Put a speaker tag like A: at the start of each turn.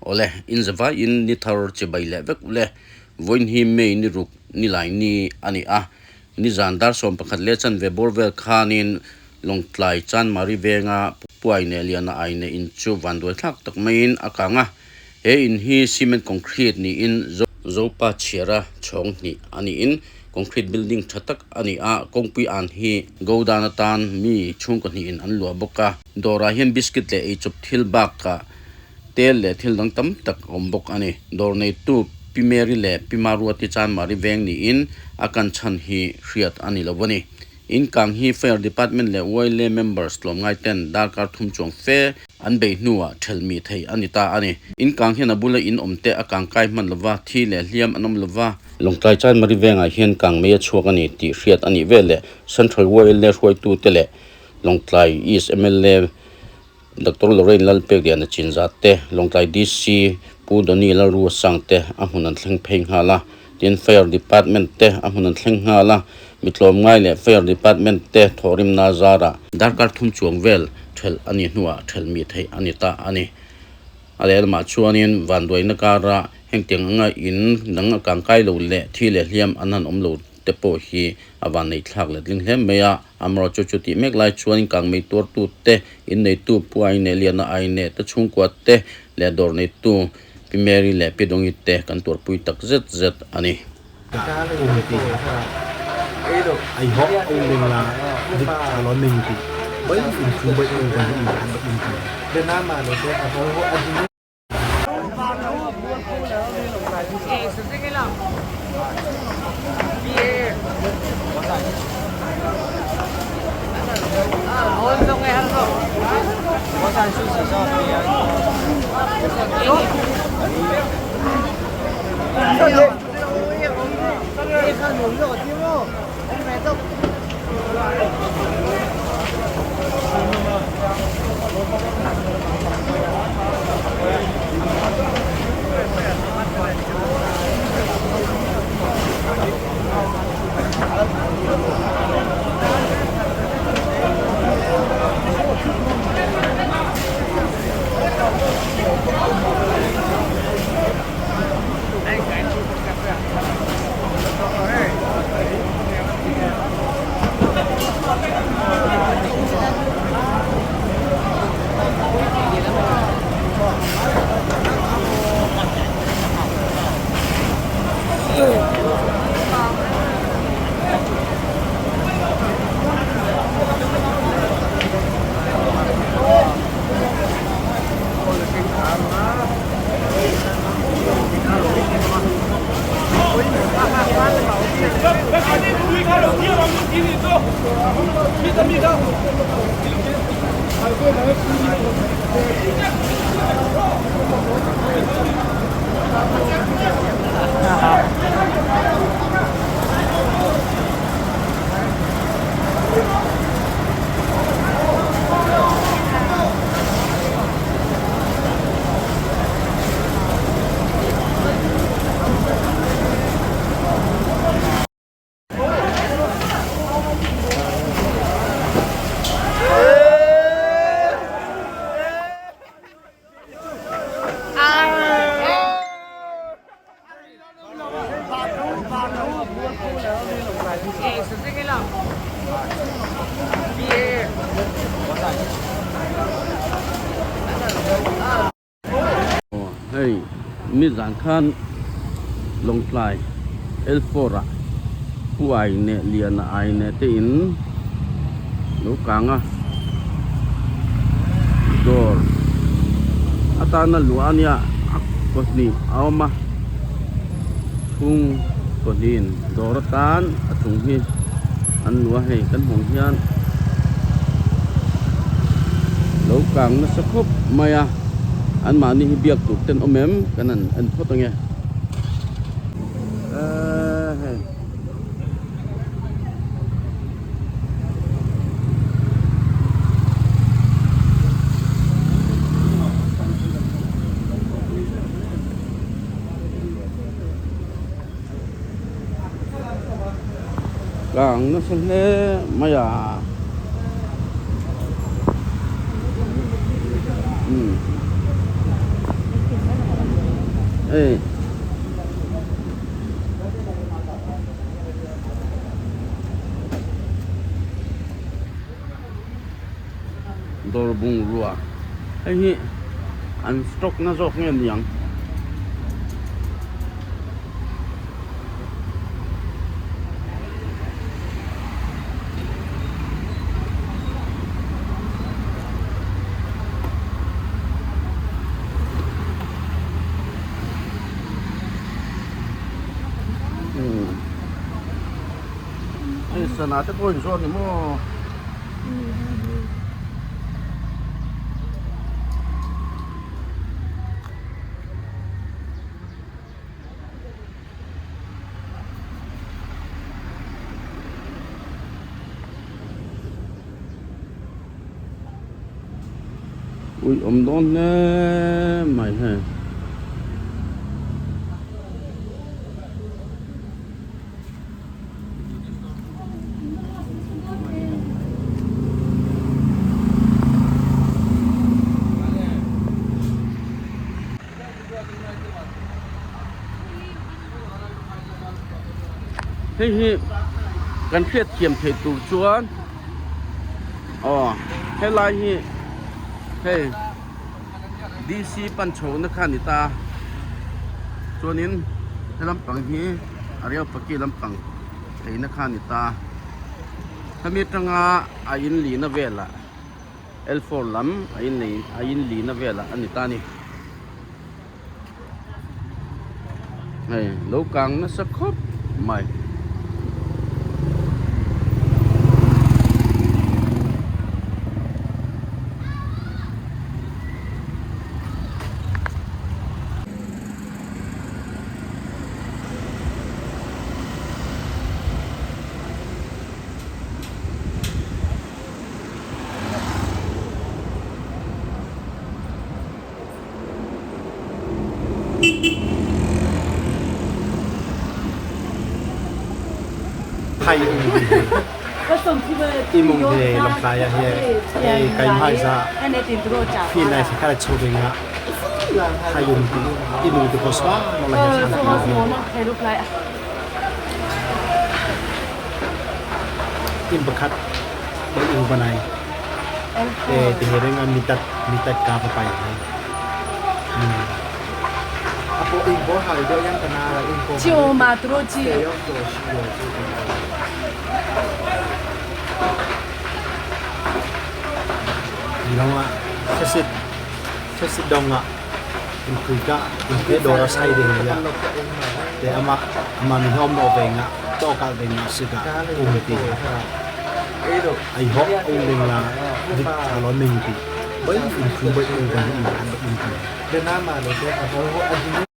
A: Awle, in zavai in ni thar chibai leh vek ule. Vawiin hi May ni ruk ni lai ni a ni a. Nizan dar 11 leh chanve bawr vel khanin Lawngtlai Chanmari venga Puai neh Liana ai neh in chu vanduai thlak tak maiin a kang a. He in hi cement concrete niin Zopa chhiara chhawng hnih a niin concrete building tha tak a ni a, kawngpui an hi godown atan mi chhungkaw hnihin an luah bawk a. Dawrah hian biscuit leh eichawp thil bakah tel leh thil dang tam tak a awm bawk a ni. Dawr neitu Pi Mary leh Pi Maruati Chanmari veng niin a kan chhan hi hriat a ni lo a ni. In kang hi Fire Department leh YLA members tlawmngai ten darkar thum chuang fe an beih hnuah thelh mi thei a ni ta a ni. In kang hian a bula in awm te a kang kai hman lova, thi leh hliam an awm lova. Lawngtlai Chanmari vengah hian kang mei a chhuak a ni tih hriat a nih veleh Central YLA hruaitute leh Lawngtlai East mla Doctor Lorraine Lalpekliana Chinzah te, Lawngtlai DC Pu Donny Lalruasang te a hmun an thleng phei nghal a, tin Fire Department te a hmun an thleng nghal a, mi tlawmngai leh Fire Department te thawhrimna zarah darkar thum chuang vel thelh a nih hnuah thelh mi theih a ni ta a ni. A lehlamah chuanin vanduaina kara hengtiang anga in dang a kangkai lo leh thi leh hliam an han awm lo te pawh hi a vanneih thlak letling hle mai a, amarawh chu chutih mek lai chuan kangmei tuartu te, inneitu Pu Aine Liana Aine te chhungkua te leh dawr neitu Pi Mary leh Pi Dongi te kan tuarpui tak zet zet a ni. Hei nizan khan Lawngtlai L four ah Pu Aine Liana Aine te in lo kang a dawr atana luah a nia a pahnih a awm a chhung pahnihin dawr atan a chung hi an luah hei kan hmuh ang hian lo kang nasa khawp mai a anmahni hi biak tur ten awm em kan han en phawt ange eee hei. Kang nasa hle mai a umm. Hei dawr bungrua hei hi an stock na zawk nge niang. Hei sana te pawh inzawt ni maw. Ui awm dawn hle mai hei. Hei hi kan hriat thiam theih tur chuan aw helai hi hei D_C pan chhohna kha a ni ta a chuanin he lampang hi a rel paki lampang theihna kha a ni ta a hemi atanga a in lihna velah. L4 lam a in nei a in lihna velah a ni ta a ni. Hei lo kang nasa khawp mai.
B: Imung he Lawngtlai ah hi kai hmaiza fi nai sakhat a chu ding ah thayum ti imung ti ko swa la hi in pakhat Kan ing banai te ti he reng a mitat mitat ka pa pai he.
C: Apo ing bo hai do yang kana la ing ko.
D: Chiu ma tro chi.
B: Long a chasit chasit dong a in pui ka in te dora sai ding ya te ama ama mi hom no ve nga to ka ve nga sika um ti ai ho ung ding la dik lo ning ti bai in khu bai ung kan in in
C: De na ma lo de a ho a